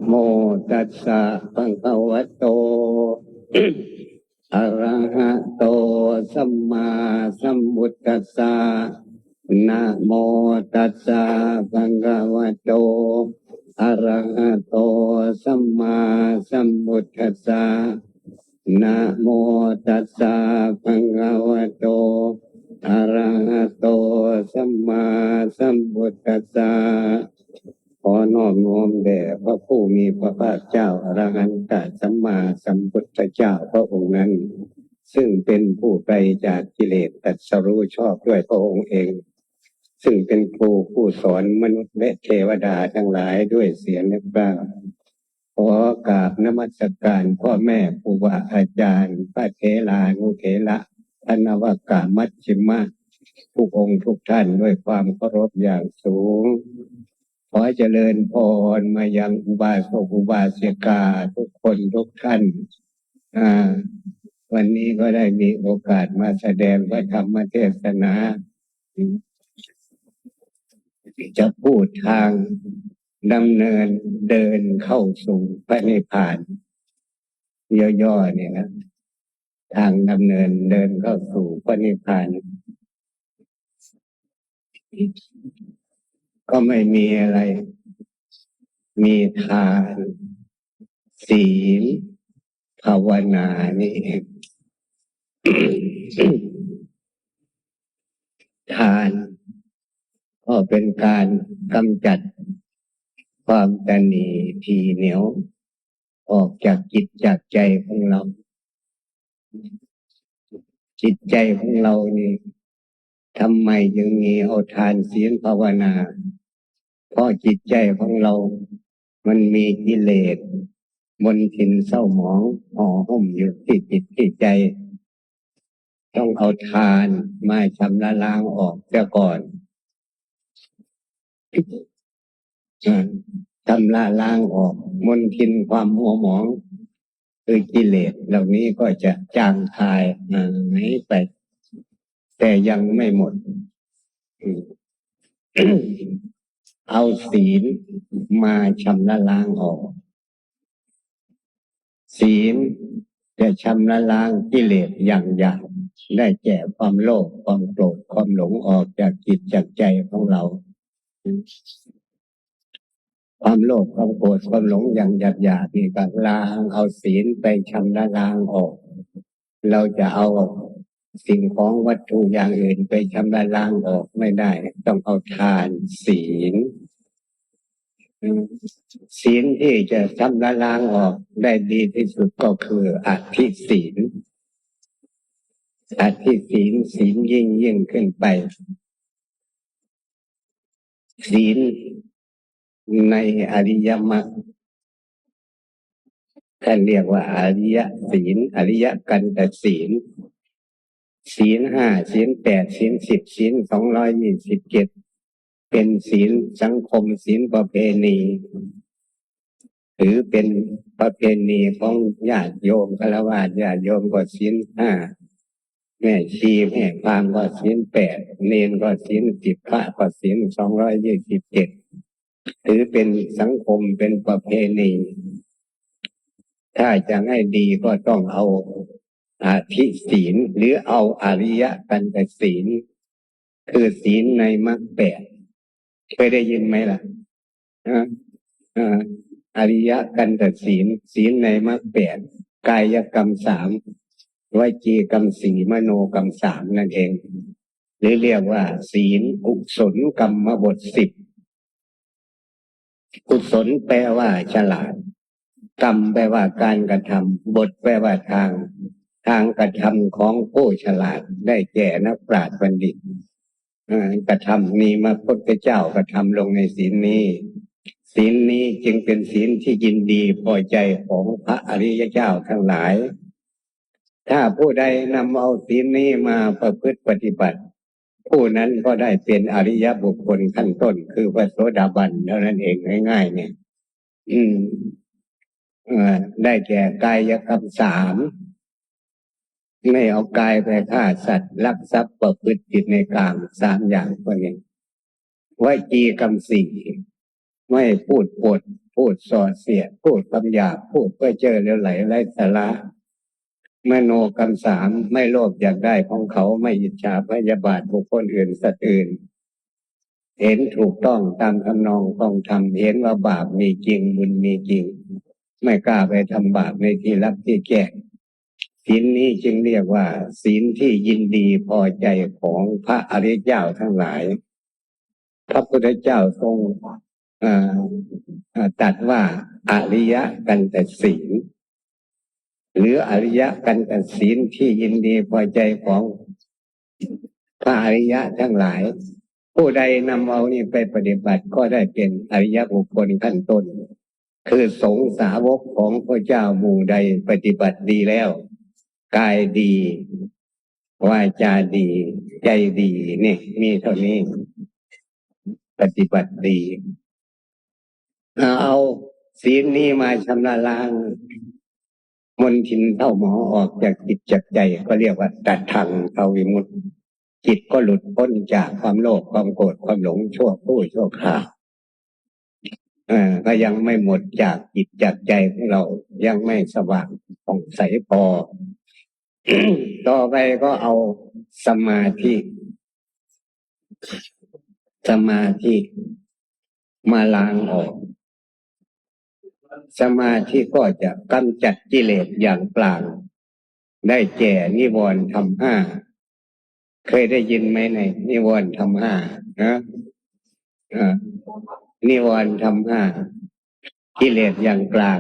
ໂມ ຕັດສະ ພະຄະວະໂຕ ອະຣະຫະໂຕ ສຳມາສຳພຸດທັດສະ ນະໂມ ຕັດສະ ພະຄະວະໂຕ ອະຣະຫະໂຕ ສຳມາສຳພຸດທັດສະ ນະໂມ ຕັດສະ ພະຄະວະໂຕ ອະຣະຫະໂຕ ສຳມາສຳພຸດທັດສະ. ຂໍນ້ອມນ້ອມແດ່ພະຜູ້ມີພະພາກເຈົ້າ ອະຣະຫັນຕະສຳມາສຳພຸດທະເຈົ້າພະອົງນັ້ນ ຊຶ່ງເປັນຜູ້ໄກຈາກກິເລດ ຕັດສະຮູ້ຊອບດ້ວຍພະອົງເອງ ຊຶ່ງເປັນຄູຜູ້ສອນມະນຸດ ແລະ ເທວະດາທັງຫຼາຍດ້ວຍສຽງນັກກ່າວ. ຂໍກາບນະມັດສະການພໍ່ແມ່ຄູບາອາຈານ ພະເຖລານຸເຖລະ ພະນະວະກາມັດຊິມະ ທຸກອົງທຸກທ່ານດ້ວຍຄວາມເຄົາລົບຢ່າງສູງ. ຂໍຈະເລີນພອນມາຍັງອຸບາສົກອຸບາສິກາທຸກຄົນທຸກທ່ານ. ອາ ວັນນີ້ກໍໄດ້ມີໂອກາດມາສະແດງພະທຳມະເທດສະໜາ ຈະພູດທາງດຳເນີນເດີນເຂົ້າສູ່ພະນິບພານ ຫຍໍ້ໆ ນີ້ນະ ທາງດຳເນີນເດີນເຂົ້າສູ່ພະນິບພານ ກໍໄມ່ມີອະໄລ ມີທານ ສີນ ພາວະນານີ້ເອງ. ທານກໍເປັນການກຳຈັດຄວາມຕະໜີທີ່ໜຽວອອກຈາກຈິດຈາກໃຈຂອງເຮົາ. ຈິດໃຈຂອງເຮົານີ້ ທຳໄມຈຶ່ງມີເອົາທານ ສີນ ພາວະນາ? ເພາະຈິດໃຈຂອງເຮົາມັນມີກິເລດ ມົນທິນເສົ້າໝອງ ຫໍ່ຫົ້ມຢູ່ທີ່ຈິດທີ່ໃຈ. ຕ້ອງເອົາທານມາຊຳລະລ້າງອອກເສຍກ່ອນ. ອາ ຊຳລະລ້າງອອກມົນທິນຄວາມຫົວໝອງ ຄືກິເລດເຫຼົ່ານີ້ກໍຈະຈາງຄາຍຫາຍໄປ ແຕ່ຍັງໄມ່ໝົດ. ເອົາສີນມາຊຳລະລ້າງອອກ. ສີນຈະຊຳລະລ້າງກິເລດຢ່າງຢາກ ໄດ້ແກ່ຄວາມໂລບ ຄວາມໂກດ ຄວາມຫຼົງ ອອກຈາກຈິດຈາກໃຈຂອງເຮົາ. ຄວາມໂລບ ຄວາມໂກດ ຄວາມຫຼົງຢ່າງຢາກໆ ນີ້ກໍລ້າງ ເອົາສີນໄປຊຳລະລ້າງອອກ. ເຮົາຈະເອົາສິ່ງຂອງວັດຖຸຢ່າງອື່ນໄປຊຳລະລ້າງອອກໄມ່ໄດ້ ຕ້ອງເອົາທານ ສີນ. ອາ ສີນທີ່ຈະຊຳລະລ້າງອອກໄດ້ດີທີ່ສຸດກໍຄືອະທິສີນ. ອະທິສີນ ສີນຍິ່ງໆ ຂຶ້ນໄປ. ສີນໃນອະລິຍະມັກ ທ່ານລຽກວ່າອະລິຍະສີນ ອະລິຍະກັນຕະສີນ. ສີນຫ້າ ສີນແປດ ສີນສິບ ສີນສອງຮ້ອຍຊາວເຈັດ ເປັນສີນສັງຄົມ ສີນປະເພນີ ຖືເປັນປະເພນີຂອງຍາດໂຍມຄະລະວາດ. ຍາດໂຍມກໍສີນຫ້າ ແມ່ຊີແມ່ພາມກໍສີນແປດ ເນນກໍສີນສິບ ພະກໍສີນສອງຮ້ອຍຊາວເຈັດ ຖືເປັນສັງຄົມ ເປັນປະເພນີ. ຖ້າຈະໃຫ້ດີກໍຕ້ອງເອົາອະທິສີນ ຫຼື ເອົາອະລິຍະກັນຕະສີນ ຄືສີນໃນມັກແປດ. ເຄີຍໄດ້ຍິນໄໝລະ? ອາ ອາ ອະລິຍະກັນຕະສີນ ສີນໃນມັກແປດ ກາຍະກຳສາມ ວະຈີກຳສີ່ ມະໂນກຳສາມນັ້ນເອງ ຫຼື ລຽກວ່າສີນກຸສົນກຳມະບົດສິບ. ກຸສົນແປວ່າສະຫຼາດ, ກຳແປວ່າການກະທຳ, ບົດແປວ່າທາງ. ທາງກະທຳຂອງຜູ້ສະຫຼາດໄດ້ແກ່ນັກປາດບັນດິດ ເອີ ກະທຳນີ້ ພະພຸດທະເຈົ້າກະທຳລົງໃນສີນນີ້. ສີນນີ້ຈຶ່ງເປັນສີນທີ່ຍິນດີພໍໃຈຂອງພະອະລິຍະເຈົ້າທັງຫຼາຍ. ຖ້າຜູ້ໃດນຳເອົາສີນນີ້ມາປະພຶດປະຕິບັດ, ຜູ້ນັ້ນກໍໄດ້ເປັນອະລິຍະບຸກຄົນຂັ້ນຕົ້ນ ຄືພະໂສດາບັນເທົ່ານັ້ນເອງ. ງ່າຍໆ ນີ້ ອືມ ເອີ ໄດ້ແກ່ກາຍະກຳສາມ ໄມ່ເອົາກາຍໄປຂ້າສັດ, ລັກຊັບ, ປະພຶດຜິດໃນກາມ ສາມຢ່າງພວກນີ້. ວະຈີກຳສີ່ ໄມ່ພູດປົດ ຜູ້ສ່ອສຽດ, ຜູ້ຄຳຫຍາບ, ຜູ້ເພ້ອເຈີເຫຼວໄຫຼໄຮ້ສາລະ, ມະໂນກຳສາມ, ໄມ່ໂລບຢາກໄດ້ຂອງເຂົາ, ໄມ່ອິດສາພະຍາບາດບຸກຄົນອື່ນສັດອື່ນ, ເຫັນຖືກຕ້ອງຕາມທຳນອງຂອງທຳ, ເຫັນວ່າບາບມີຈິງ, ບຸນມີຈິງ, ໄມ່ກ້າໄປທຳບາບໃນທີ່ລັບທີ່ແຈ້ງ. ສິນນີ້ຈຶ່ງຮຽກວ່າສິນທີ່ຍິນດີພໍໃຈຂອງພະອະລິຍະເຈົ້າທັງຫຼາຍ. ພະພຸດທະເຈົ້າຊົງ ເອີ ເອີ ຕັດວ່າອະລິຍະກັນຕະສິນ ຫຼື ອະລິຍະກັນຕະສິນທີ່ຍິນດີພໍໃຈຂອງພະອະລິຍະທັງຫຼາຍ. ຜູ້ໃດນຳເອົານີ້ໄປປະຕິບັດກໍໄດ້ເປັນອະລິຍະບຸກຄົນຂັ້ນຕົ້ນ ຄືສົງສາວົກຂອງພະເຈົ້າໝູ່ໃດປະຕິບັດດີແລ້ວ ກາຍດີ ວາຈາດີ ໃຈດີ ນີ້ມີເທົ່ານີ້ ປະຕິບັດດີ. ເອົາສິນນີ້ມາຊຳລະລ້າງມົນທິນເສົ້າໝອງອອກຈາກຈິດຈາກໃຈ ກໍຮຽກວ່າຕະທັງຄະວິມຸດ. ຈິດກໍຫຼຸດພົ້ນຈາກຄວາມໂລບ ຄວາມໂກດ ຄວາມຫຼົງ ຊົ່ວຄູ່ຊົ່ວຄາວ. ເອີ ກໍຍັງໄມ່ໝົດຈາກຈິດຈາກໃຈຂອງເຮົາ ຍັງໄມ່ສະຫວ່າງຜ່ອງໃສພໍ. ຕໍ່ໄປກໍເອົາສະມາທິ ສະມາທິມາລ້າງອອກ. ສະມາທິກໍຈະກຳຈັດກິເລດຢ່າງກາງ ໄດ້ແກ່ນິວອນທຳຫ້າ. ເຄີຍໄດ້ຍິນໄໝໃນນິວອນທຳຫ້ານະ? ເອີ ນິວອນທຳຫ້າ ກິເລດຢ່າງກາງ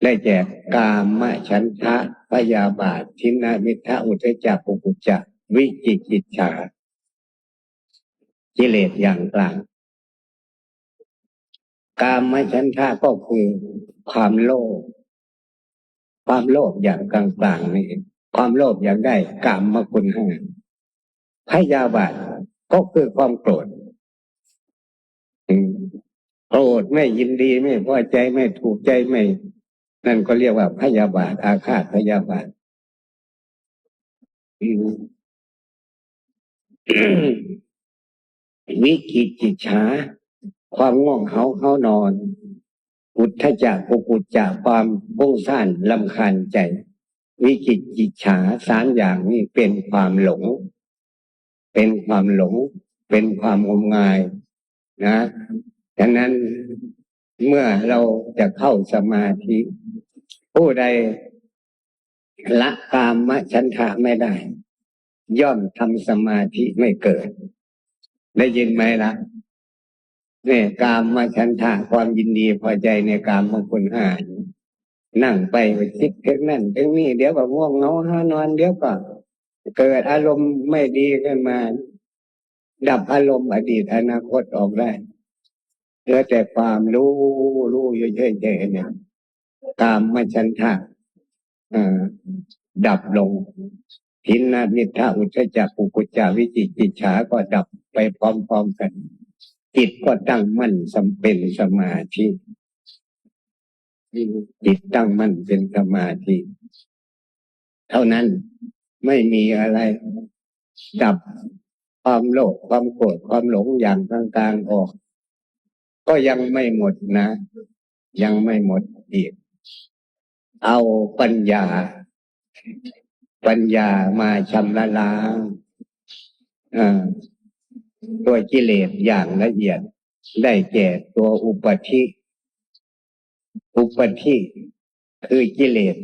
ໄດ້ແກ່ ກາມະສັນທະ ພະຍາບາດ ທິນນະມິດທະ ອຸດທະຈັກ ກຸກຸດຈະ ວິຈິກິດສາ ກິເລດຢ່າງກາງ. ກາມະສັນທະກໍຄືຄວາມໂລບ ຄວາມໂລບຢ່າງກາງໆນີ້ເອງ ຄວາມໂລບຢາກໄດ້ກາມະຄຸນຫ້າ. ພະຍາບາດກໍຄືຄວາມໂກດ ອືມ ໂກດ ໄມ່ຍິນດີ ໄມ່ພໍໃຈ ໄມ່ຖືກໃຈ ໄມ່ ນັ້ນກໍຮຽກວ່າພະຍາບາດ ອາຄາດພະຍາບາດ. ອືມ ວິຈິກິດສາ ຄວາມງ່ວງເຫາເຮົານອນ, ອຸດທະຈັກ ກຸກຸດຈະ ຄວາມຟຸ້ງສ້ານລຳຄານໃຈ. ວິຈິກິດສາສາມຢ່າງນີ້ເປັນຄວາມຫຼົງ ເປັນຄວາມຫຼົງ ເປັນຄວາມງົມງາຍນະ. ສະນັ້ນ ເມື່ອເຮົາຈະເຂົ້າສະມາທິ ຜູ້ໃດລະກາມະສັນທະໄມ່ໄດ້ ຍ່ອມທຳສະມາທິໄມ່ເກີດ. ໄດ້ຍິນໄໝລະ? ນີ້ ກາມະສັນທະ ຄວາມຍິນດີພໍໃຈໃນກາມະຄຸນຫ້າ ນັ່ງໄປຄິດເຖິງນັ້ນເຖິງນີ້ ດຽວກໍງ່ວງເຫງົາຫານອນ ດຽວກໍເກີດອາລົມໄມ່ດີຂຶ້ນມາ ດັບອາລົມອະດີດອະນາຄົດອອກໄດ້ ເຫຼືອແຕ່ຄວາມຮູ້ ຮູ້ຢູ່ເສີຍໆນີ້ ກາມະສັນທະ ເອີ ດັບລົງ. ທິນນະມິດທະ ອຸດທະຈັກ ກຸກຸດຈະ ວິຈິກິດສາກໍດັບໄປພ້ອມໆກັນ. ຈິດກໍຕັ້ງໝັ້ນສຳເປັນສະມາທິ ຈິດຕັ້ງໝັ້ນເປັນສະມາທິເທົ່ານັ້ນ ໄມ່ມີອະໄລ. ດັບຄວາມໂລບ ຄວາມໂກດ ຄວາມຫຼົງຢ່າງກາງໆອອກ ກໍຍັງໄມ່ໝົດນະ ຍັງໄມ່ໝົດອີກ. ເອົາປັນຍາ ປັນຍາມາຊຳລະລ້າງ ເອີ ຕົວກິເລດຢ່າງລະອຽດ ໄດ້ແກ່ຕົວອຸປາທິ ອຸປາທິ ຄືກິເລດ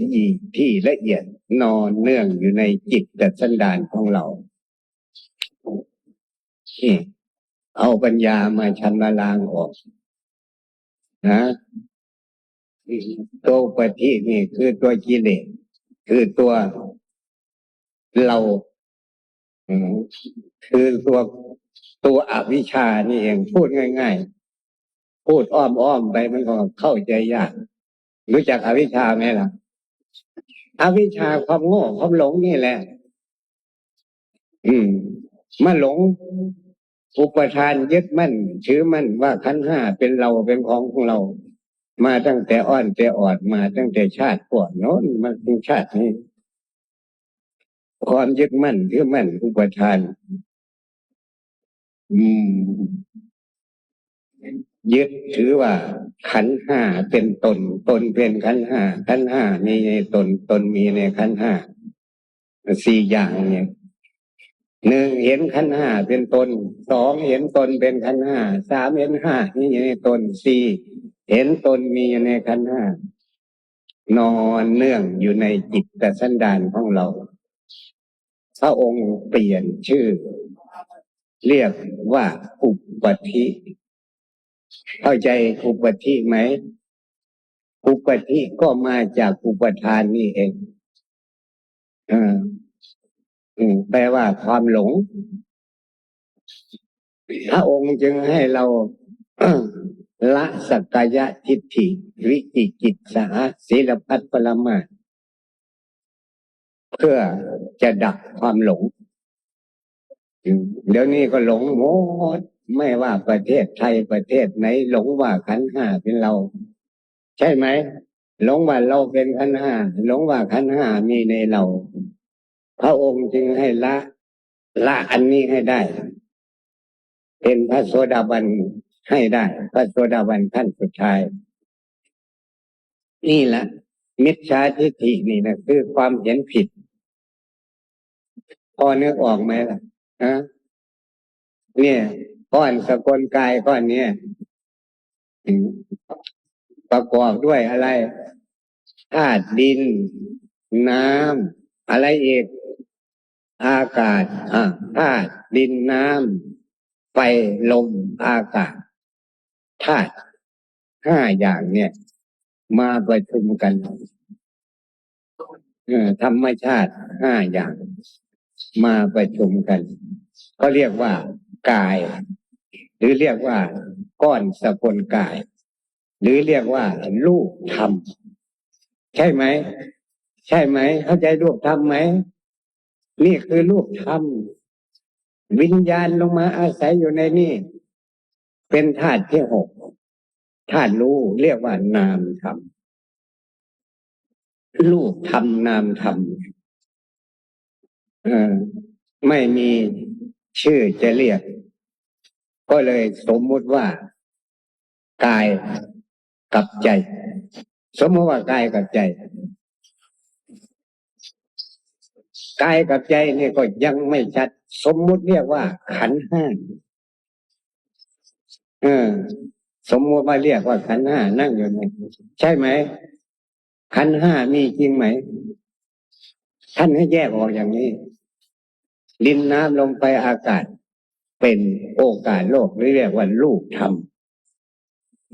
ທີ່ລະອຽດນອນເນື່ອງຢູ່ໃນຈິດຕະສັນດານຂອງເຮົາ. ນີ້ ເອົາປັນຍາມາຊຳລະລ້າງອອກນະ. ຕົວອຸປາທິນີ້ຄືຕົວກິເລດ ຄືຕົວເຮົາ ອືມ ຄືຕົວ ຕົວອະວິຊານີ້ເອງ. ພູດງ່າຍໆ ພູດອ້ອມໆໄປມັນກໍເຂົ້າໃຈຍາກ. ຮູ້ຈັກອະວິຊາໄໝລະ? ອະວິຊາ ຄວາມໂງ່ ຄວາມຫຼົງນີ້ແຫຼະ ອືມ ມາຫຼົງ ອຸປະທານຍຶດໝັ້ນຖືໝັ້ນວ່າຂັນຫ້າເປັນເຮົາເປັນຂອງຂອງເຮົາ ມາຕັ້ງແຕ່ອ້ອນແຕ່ອອດ ມາຕັ້ງແຕ່ຊາດກ່ອນໂນ້ນ ມາເຖິງຊາດນີ້. ຄວາມຍຶດໝັ້ນຖືໝັ້ນ ອຸປະທານ ອືມ ຍຶດຖືວ່າຂັນຫ້າເປັນຕົນ, ຕົນເປັນຂັນຫ້າ, ຂັນຫ້າມີໃນຕົນ, ຕົນມີໃນຂັນຫ້າ ສີ່ຢ່າງນີ້. ໜຶ່ງ ເຫັນຂັນຫ້າເປັນຕົນ, ສອງ ເຫັນຕົນເປັນຂັນຫ້າ, ສາມ ເຫັນຫ້າມີຢູ່ໃນຕົນ, ສີ່ ເຫັນຕົນມີຢູ່ໃນຂັນຫ້າ. ນອນເນື່ອງຢູ່ໃນຈິດຕະສັນດານຂອງເຮົາ. ພະອົງປ່ຽນຊື່ ຮຽກວ່າອຸປະທິ. ເຂົ້າໃຈອຸປະທິໄໝ? ອຸປະທິກໍມາຈາກອຸປະທານນີ້ເອງ. ເອີ ອືມ ແປວ່າຄວາມຫຼົງ. ພະອົງຈຶ່ງໃຫ້ເຮົາ ລະສັກກາຍະທິດຖິ, ວິຈິກິດສາ, ສີລະພັດ, ປະລະມາດ ເພື່ອຈະດັບຄວາມຫຼົງ. ອືມ ດຽວນີ້ກໍຫຼົງໝົດ, ໄມ່ວ່າປະເທດໄທປະເທດໃດ, ຫຼົງວ່າຂັນຫ້າເປັນເຮົາ. ໃຊ່ໄໝ? ຫຼົງວ່າເຮົາເປັນຂັນຫ້າ, ຫຼົງວ່າຂັນຫ້າມີໃນເຮົາ. ພະອົງຈຶ່ງໃຫ້ລະ, ລະອັນນີ້ໃຫ້ໄດ້, ເປັນພະໂສດາບັນໃຫ້ໄດ້, ພະໂສດາບັນຂັ້ນສຸດທ້າຍ. ນີ້ລະ ມິດສາທິດຖິນີ້ນະ ຄືຄວາມເຫັນຜິດ. ພໍນຶກອອກໄໝລະ? ຮະ? ນີ້ ກ້ອນສະກົນກາຍກ້ອນນີ້ ປະກອບດ້ວຍອະໄລ? ທາດດິນ, ນ້ຳ, ອະໄລອີກ? ອາກາດ, ອາ, ທາດດິນ, ນ້ຳ, ໄຟ, ລົມ, ອາກາດ. ທາດຫ້າຢ່າງນີ້ມາປະຊຸມກັນ. ເອີ ທຳມະຊາດຫ້າຢ່າງມາປະຊຸມກັນ ກໍຮຽກວ່າກາຍ ຫຼື ຮຽກວ່າກ້ອນສະກົນກາຍ ຫຼື ຮຽກວ່າຮູບທຳ. ໃຊ່ໄໝ? ໃຊ່ໄໝ? ເຂົ້າໃຈຮູບທຳໄໝ? ນີ້ຄືຮູບທຳ. ວິນຍານລົງມາອາໄສຢູ່ໃນນີ້ ເປັນທາດທີຫົກ. ທາດຮູ້ ຮຽກວ່ານາມທຳ. ຮູບທຳນາມທຳ ເອີ ໄມ່ມີຊື່ຈະຮຽກ ກໍເລີຍສົມມຸດວ່າກາຍກັບໃຈ. ສົມມຸດວ່າກາຍກັບໃຈ. ກາຍກັບໃຈນີ້ກໍຍັງໄມ່ຊັດ. ສົມມຸດຮຽກວ່າຂັນຫ້າ. ເອີ ສົມມຸດວ່າຮຽກວ່າຂັນຫ້າ ນັ່ງຢູ່ນີ້ ໃຊ່ໄໝ? ຂັນຫ້າມີຈິງໄໝ? ທ່ານໃຫ້ແຍກອອກຢ່າງນີ້ ດິນ, ນ້ຳ, ລົມ, ໄຟ, ອາກາດ ເປັນໂອກາດໂລກ ຫຼື ຮຽກວ່າຮູບທຳ.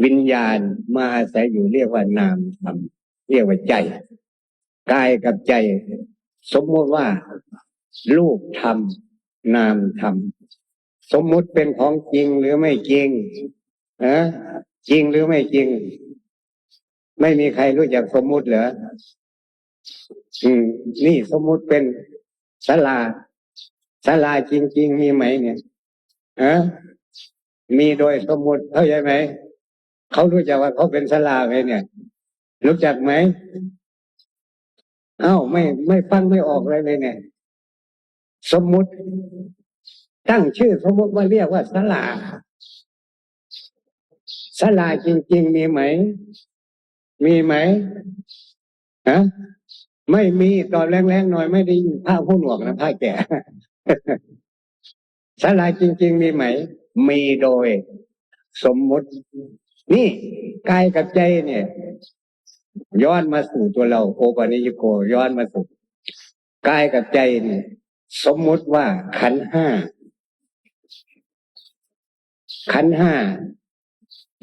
ວິນຍານມາອາໄສຢູ່ ຮຽກວ່ານາມທຳ ຮຽກວ່າໃຈ. ກາຍກັບໃຈ ສົມມຸດວ່າຮູບທຳ ນາມທຳ. ສົມມຸດເປັນຂອງຈິງ ຫຼື ໄມ່ຈິງ? ຮະ? ຈິງ ຫຼື ໄມ່ຈິງ? ໄມ່ມີໃຄຮູ້ຈັກສົມມຸດເຫຼືອ? ອືມ ນີ້ສົມມຸດເປັນສາລາ. ສາລາຈິງໆມີໄໝນີ້? ຮະ? ມີໂດຍສົມມຸດ ເຂົ້າໃຈໄໝ? ເຂົາຮູ້ຈັກວ່າເຂົາເປັນສາລາໄໝນີ້? ຮູ້ຈັກໄໝ? ອ້າວ ໄມ່ ໄມ່ຟັງໄມ່ອອກເລີຍນີ້. ສົມມຸດ ຕັ້ງຊື່ສົມມຸດມາຮຽກວ່າສາລາ. ສາລາຈິງໆມີໄໝ? ມີໄໝ? ຮະ? ໄມ່ມີ. ຕອບແລງໆໜ້ອຍ ໄມ່ໄດ້ຍິນ ພະຫູໜວກນະ ພະແກ່. ສາລາຈິງໆມີໄໝ? ມີໂດຍສົມມຸດ. ນີ້ ກາຍກັບໃຈນີ້ ຍ້ອນມາສູ່ຕົວເຮົາ ໂອປະນິຍໂກ ຍ້ອນມາສູ່ ກາຍກັບໃຈນີ້ ສົມມຸດວ່າຂັນຫ້າ. ຂັນຫ້າ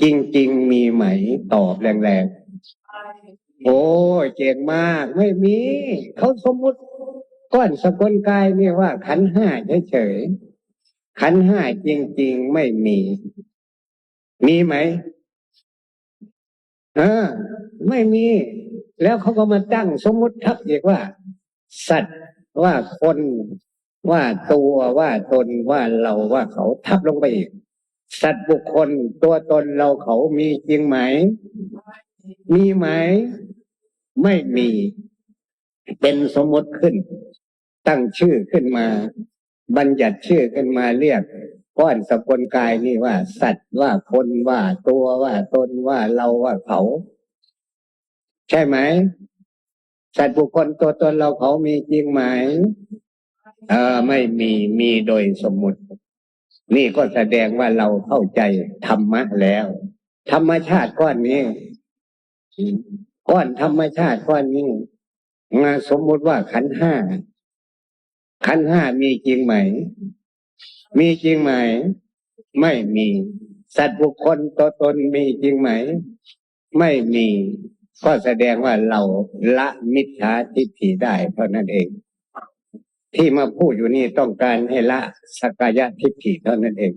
ຈິງໆມີໄໝ? ຕອບແລງໆ. ໂອ້ຍ ເກັ່ງມາກ. ໄມ່ມີ. ເຂົາສົມມຸດກ້ອນສະກົນກາຍນີ້ວ່າຂັນຫ້າເສີຍໆ. ຂັນຫ້າຈິງໆໄມ່ມີ. ມີໄໝ? ເອີ ໄມ່ມີ. ແລ້ວເຂົາກໍມາຕັ້ງສົມມຸດທັບອີກວ່າ ສັດ ວ່າຄົນ ວ່າຕົວ ວ່າຕົນ ວ່າເຮົາ ວ່າເຂົາ ທັບລົງໄປອີກ. ສັດບຸກຄົນ ຕົວຕົນເຮົາເຂົາມີຈິງໄໝ? ມີໄໝ? ໄມ່ມີ. ເປັນສົມມຸດຂຶ້ນ ຕັ້ງຊື່ຂຶ້ນມາ ບັນຍັດຊື່ຂຶ້ນມາ ຮຽກ ກ້ອນສະກົນກາຍນີ້ວ່າ ສັດ ວ່າ ຄົນ ວ່າ ຕົວ ວ່າ ຕົນ ວ່າ ເຮົາ ວ່າ ເຂົາ ໃຊ່ໄໝ? ສັດບຸກຄົນຕົວຕົນເຮົາເຂົາມີຈິງໄໝ? ເອີ ໄມ່ມີ ມີໂດຍສົມມຸດ. ນີ້ກໍສະແດງວ່າເຮົາເຂົ້າໃຈທຳມະແລ້ວ. ທຳມະຊາດກ້ອນນີ້ ກ້ອນທຳມະຊາດກ້ອນນີ້ ມາສົມມຸດວ່າຂັນຫ້າ. ຂັນຫ້າມີຈິງໄໝ? ມີຈິງໄໝ? ໄມ່ມີ. ສັດບຸກຄົນຕົວຕົນມີຈິງໄໝ? ໄມ່ມີ. ກໍສະແດງວ່າເຮົາລະມິດສາທິດຖິໄດ້ເທົ່ານັ້ນເອງ. ທີ່ມາພູດຢູ່ນີ້ຕ້ອງການໃຫ້ລະສັກກາຍະທິດຖິເທົ່ານັ້ນເອງ.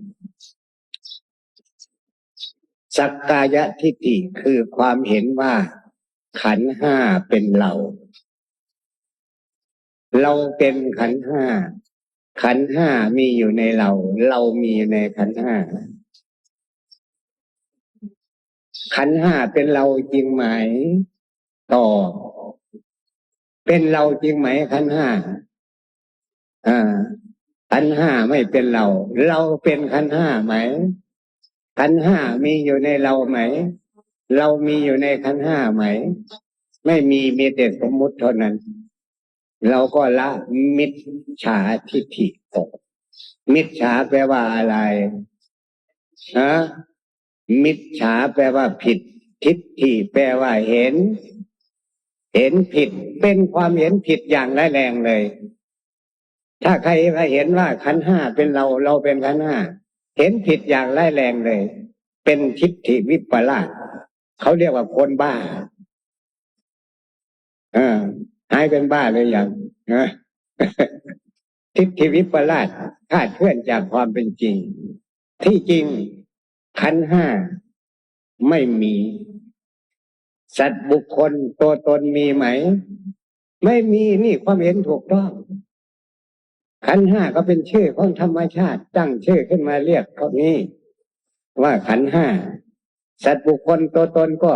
ສັກກາຍະທິດຖິຄືຄວາມເຫັນວ່າຂັນຫ້າເປັນເຮົາ. ເຮົາເປັນຂັນຫ້າ, ຂັນຫ້າມີຢູ່ໃນເຮົາ, ເຮົາມີຢູ່ໃນຂັນຫ້າ. ຂັນຫ້າເປັນເຮົາຈິງໄໝ? ຕອບ, ເປັນເຮົາຈິງໄໝຂັນຫ້າ? ອາ, ຂັນຫ້າໄມ່ເປັນເຮົາ. ເຮົາເປັນຂັນຫ້າໄໝ? ຂັນຫ້າມີຢູ່ໃນເຮົາໄໝ? ເຮົາມີຢູ່ໃນຂັນຫ້າໄໝ? ໄມ່ມີ, ມີແຕ່ສົມມຸດເທົ່ານັ້ນ. ເຮົາກໍລະມິດສາທິດຖິອອກ. ມິດສາແປວ່າອະໄລ? ຮະ? ມິດສາແປວ່າຜິດ, ທິດຖິແປວ່າເຫັນ, ເຫັນຜິດ, ເປັນຄວາມເຫັນຜິດຢ່າງຮ້າຍແຮງເລີຍ. ຖ້າໃຄວ່າເຫັນວ່າຂັນຫ້າເປັນເຮົາ, ເຮົາເປັນຂັນຫ້າ, ເຫັນຜິດຢ່າງຮ້າຍແຮງເລີຍ, ເປັນທິດຖິວິປະລາດ, ເຂົາຮຽກວ່າຄົນບ້າ. ເອີ ຫາຍເປັນບ້າຫຼືຍັງ? ຮະ? ທິດຖິວິປະລາດ ຄາດເຄື່ອນຈາກຄວາມເປັນຈິງ. ທີ່ຈິງ ຂັນຫ້າໄມ່ມີ. ສັດບຸກຄົນຕົວຕົນມີໄໝ? ໄມ່ມີ. ນີ້ຄວາມເຫັນຖືກຕ້ອງ. ຂັນຫ້າກໍເປັນຊື່ຂອງທຳມະຊາດ, ຕັ້ງຊື່ຂຶ້ນມາຮຽກພວກນີ້ວ່າຂັນຫ້າ. ສັດບຸກຄົນຕົວຕົນກໍ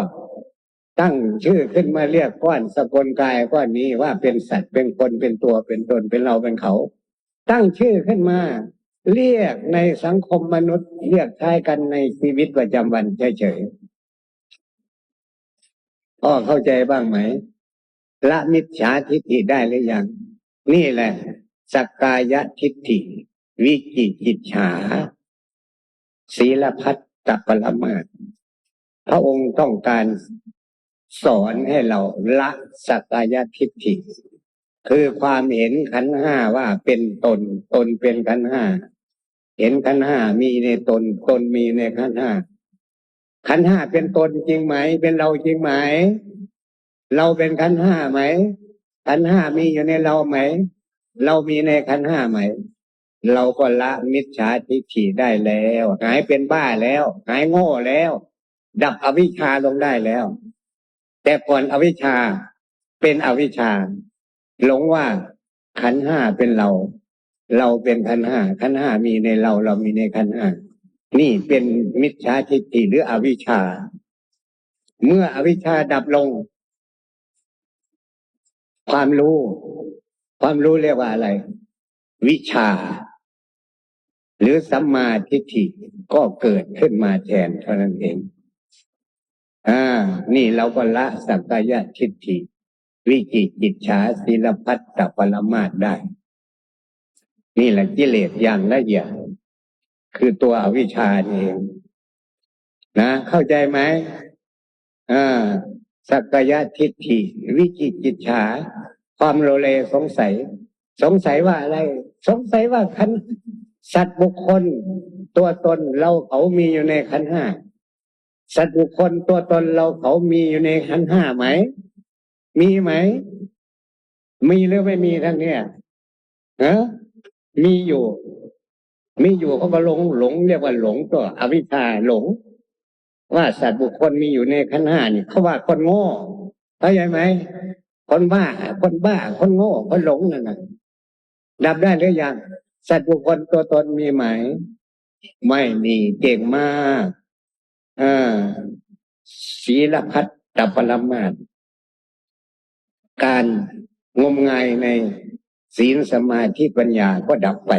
ຕັ້ງຊື່ຂຶ້ນມາຮຽກກ້ອນສະກົນກາຍກ້ອນນີ້ວ່າເປັນສັດ, ເປັນຄົນ, ເປັນຕົວ, ເປັນຕົນ, ເປັນເຮົາ, ເປັນເຂົາ. ຕັ້ງຊື່ຂຶ້ນມາຮຽກໃນສັງຄົມມະນຸດ, ຮຽກໃຊ້ກັນໃນຊີວິດປະຈຳວັນເສີຍໆ. ພໍເຂົ້າໃຈບ້າງໄໝ? ລະມິດສາທິດຖິໄດ້ຫຼືຍັງ? ນີ້ແຫຼະ ສັກກາຍະທິດຖິ, ວິຈິກິດສາ, ສີລະພັດຕະປະລະມາດ. ພະອົງຕ້ອງການສອນໃຫ້ເຮົາລະສັກກາຍະທິດຖິ, ຄືຄວາມເຫັນຂັນຫ້າວ່າເປັນຕົນ, ຕົນເປັນຂັນຫ້າ, ເຫັນຂັນຫ້າມີໃນຕົນ, ຕົນມີໃນຂັນຫ້າ. ຂັນຫ້າເປັນຕົນຈິງໄໝ? ເປັນເຮົາຈິງໄໝ? ເຮົາເປັນຂັນຫ້າໄໝ? ຂັນຫ້າມີຢູ່ໃນເຮົາໄໝ? ເຮົາມີໃນຂັນຫ້າໄໝ? ເຮົາກໍລະມິດສາທິດຖິໄດ້ແລ້ວ, ຫາຍເປັນບ້າແລ້ວ, ຫາຍໂງ່ແລ້ວ, ດັບອະວິຊາລົງໄດ້ແລ້ວ. ແຕ່ກ່ອນອະວິຊາເປັນອະວິຊາ, ຫຼົງວ່າຂັນຫ້າເປັນເຮົາ, ເຮົາເປັນຂັນຫ້າ, ຂັນຫ້າມີໃນເຮົາ, ເຮົາມີໃນຂັນຫ້າ. ນີ້ເປັນມິດສາທິດຖິ ຫຼື ອະວິຊາ. ເມື່ອອະວິຊາດັບລົງ, ຄວາມຮູ້, ຄວາມຮູ້ຮຽກວ່າອະໄລ? ວິຊາ ຫຼື ສຳມາທິດຖິກໍເກີດຂຶ້ນມາແທນເທົ່ານັ້ນເອງ. ອາ ນີ້ເຮົາກໍລະສັກກາຍະທິດຖິ, ວິຈິກິດສາ, ສີລະພັດຕະປະລະມາດໄດ້. ນີ້ແຫຼະກິເລດຢ່າງລະອຽດ, ຄືຕົວອະວິຊຊານີ້ເອງນະ, ເຂົ້າໃຈໄໝ? ອາ ສັກກາຍະທິດຖິ, ວິຈິກິດສາ, ຄວາມໂລເລສົງໄສ. ສົງໄສວ່າອະໄລ? ສົງໄສວ່າຂັນ ສັດບຸກຄົນຕົວຕົນເຮົາເຂົາມີຢູ່ໃນຂັນຫ້າ. ສັດບຸກຄົນຕົວຕົນເຮົາເຂົາມີຢູ່ໃນຂັນຫ້າໄໝ? ມີໄໝ? ມີຫຼືໄມ່ມີທັງນີ້? ຮະ? ມີຢູ່, ມີຢູ່ເຂົາກໍຫຼົງ, ຫຼົງ ຮຽກວ່າຫຼົງຕົວະ, ອະວິຊຊາຫຼົງວ່າສັດບຸກຄົນມີຢູ່ໃນຂັນຫ້ານີ້. ເຂົາວ່າຄົນໂງ່, ເຂົ້າໃຈໄໝ? ຄົນບ້າ, ຄົນບ້າ, ຄົນໂງ່, ຄົນຫຼົງນັ້ນນະ. ດັບໄດ້ຫຼືຍັງ? ສັດບຸກຄົນຕົວຕົນມີໄໝ? ໄມ່ມີ. ເກັ່ງມາກ. ເອີ ສີລະພັດຕະປະລະມາດ, ການງົມງາຍໃນສີນ, ສະມາທິ, ປັນຍາກໍດັບໄປ.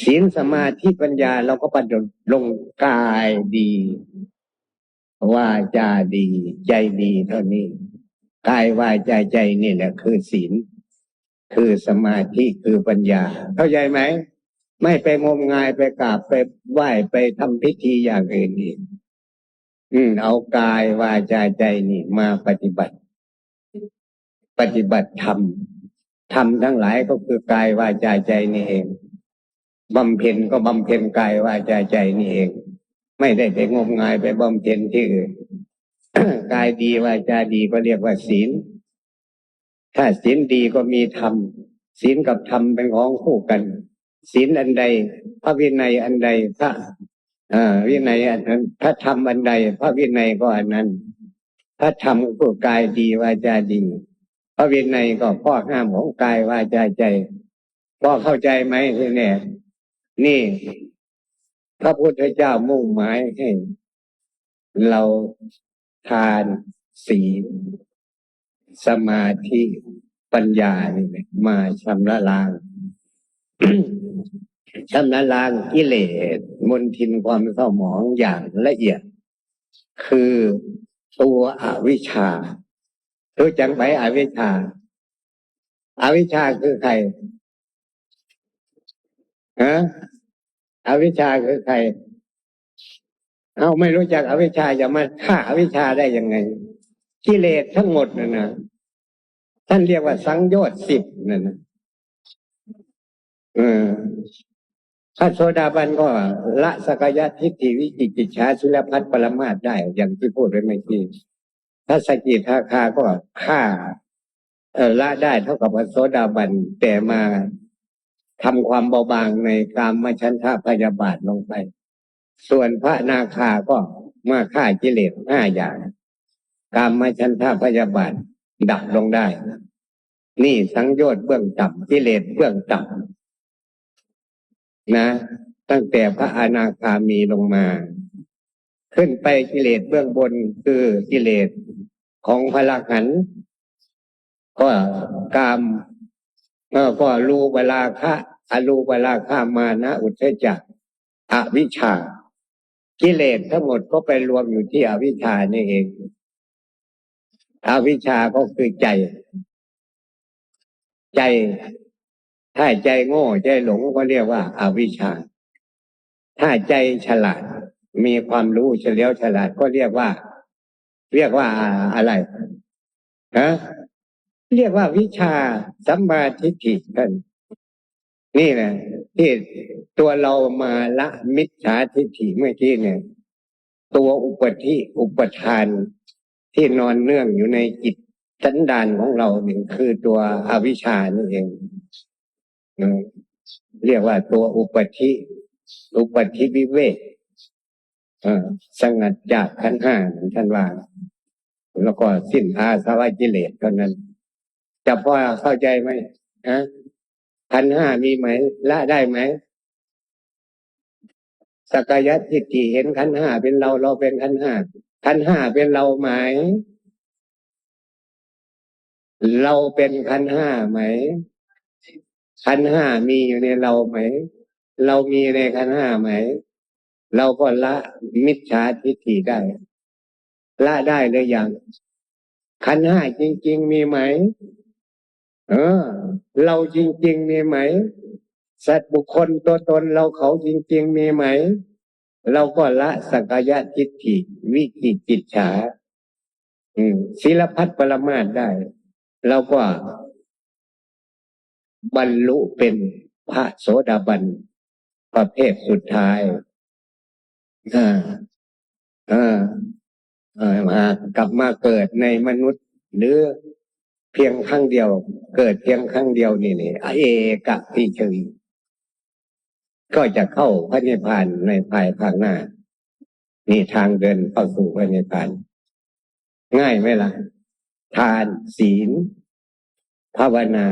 ศีล สมาธิ ปัญญา เราก็ปฏิบัติลงกายดี วาจาดี ใจดีเท่านี้ กายวาจาใจนี่แหละคือศีล คือสมาธิ คือปัญญา เข้าใจไหม? ไม่ไปงมงาย ไปกราบ ไปไหว้ ไปทำพิธีอย่างอื่นอีก อืม เอากายวาจาใจนี่มาปฏิบัติ ปฏิบัติธรรม ธรรมทั้งหลายก็คือกายวาจาใจนี่เอง บำเพ็ญก็บำเพ็ญกายวาจาใจนี่เอง ไม่ได้ไปงมงายไปบำเพ็ญที่อื่น กายดีวาจาดีก็เรียกว่าศีล ถ้าศีลดีก็มีธรรม ศีลกับธรรมเป็นของคู่กัน ศีลอันใด พระวินัยอันใด พระ เอ่อ วินัยอันนั้น พระธรรมอันใด พระวินัยก็อันนั้น พระธรรมก็คือกายดีวาจาดี พระวินัยก็ข้อห้ามของกายวาจาใจ พอเข้าใจไหมทีนี้? นี่ พระพุทธเจ้ามุ่งหมายให้เราทาน ศีล สมาธิ ปัญญานี่แหละมาชำระล้าง ชำระล้างกิเลส มลทินความเศร้าหมองอย่างละเอียด คือตัวอวิชชา รู้จักไหมอวิชชา? อวิชชาคือใคร? ฮะ? อวิชชาคือใคร? เอ้า ไม่รู้จักอวิชชา จะมาฆ่าอวิชชาได้ยังไง? กิเลสทั้งหมดนั่นนะ ท่านเรียกว่าสังโยชน์สิบนั่นนะ เออ พระโสดาบันก็ละสักกายทิฏฐิ วิจิกิจฉา ศีลพัต ปรมาทได้ อย่างที่พูดไปเมื่อกี้ พระสกิทาคาก็ฆ่า เอ่อ ละได้เท่ากับพระโสดาบัน แต่มาทำความเบาบางในกามฉันทะพยาบาทลงไป ส่วนพระอนาคาก็มาฆ่ากิเลสห้าอย่าง กามฉันทะพยาบาทดับลงได้ นี่สังโยชน์เบื้องต่ำ กิเลสเบื้องต่ำนะ ตั้งแต่พระอนาคามีลงมา ขึ้นไปกิเลสเบื้องบนคือกิเลสของพระอรหันต์ ก็กาม เอ่อ ก็รูปราคะ อรูปราคะ มานะ อุทธัจจะ อวิชชา กิเลสทั้งหมดก็ไปรวมอยู่ที่อวิชชานี่เอง อวิชชาก็คือใจ ใจ ถ้าใจโง่ ใจหลงก็เรียกว่าอวิชชา ถ้าใจฉลาด มีความรู้เฉลียวฉลาดก็เรียกว่า เรียกว่าอะไร? ฮะ? เรียกว่าวิชชาสัมมาทิฏฐิ ท่าน นี่แหละที่ตัวเรามาละมิจฉาทิฏฐิเมื่อกี้เนี่ย ตัวอุปธิ อุปทานที่นอนเนื่องอยู่ในจิตสันดานของเราเนี่ย คือตัวอวิชชานี่เอง เออ เรียกว่าตัวอุปธิ อุปธิวิเวก เอ่อ สงัดจากขันธ์ห้า ท่านว่า แล้วก็สิ้นอาสวะกิเลสเท่านั้น จะพอเข้าใจไหม ฮะ? ขันธ์ห้ามีไหม ละได้ไหม? สักกายทิฏฐิเห็นขันธ์ห้าเป็นเรา เราเป็นขันธ์ห้า ขันธ์ห้าเป็นเราไหม? เราเป็นขันธ์ห้าไหม? ขันธ์ห้ามีอยู่ในเราไหม? เรามีในขันธ์ห้าไหม? เราก็ละมิจฉาทิฏฐิได้ ละได้หรือยัง? ขันธ์ห้าจริงๆมีไหม? เออ เราจริงๆมีไหม? สัตว์บุคคลตัวตนเราเขาจริงๆมีไหม? เราก็ละสักกายทิฏฐิ วิจิกิจฉา อืม ศีลพัตปรมาสได้ เราก็บรรลุเป็นพระโสดาบันประเภทสุดท้าย อ่า อ่า เอ่อ หากกลับมาเกิดในมนุษย์ หรือเพียงครั้งเดียว เกิดเพียงครั้งเดียวนี่ นี่ เอกะพีชวี ก็จะเข้าพระนิพพานในภายภาคหน้า นี่ทางเดินเข้าสู่พระนิพพาน ง่ายไหมล่ะ? ทาน ศีล ภาวนา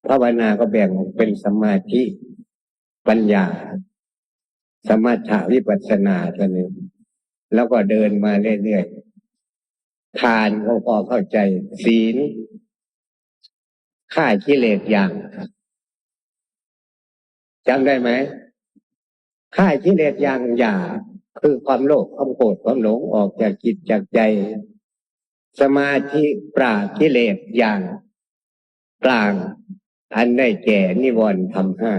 ภาวนาก็แบ่งออกเป็นสมาธิ ปัญญา สมถะ วิปัสสนา เท่านี้ แล้วก็เดินมาเรื่อยๆ ทานก็พอเข้าใจ ศีล ฆ่ากิเลสอย่าง ຈຳໄດ້ໄໝ? ຂ້າກິເລດຢ່າງຫຍາບ ຄືຄວາມໂລບ ຄວາມໂກດ ຄວາມຫຼົງ ອອກຈາກຈິດຈາກໃຈ. ສະມາທິປາບກິເລດຢ່າງກາງ ອັນໄດ້ແກ່ນິວອນທຳຫ້າ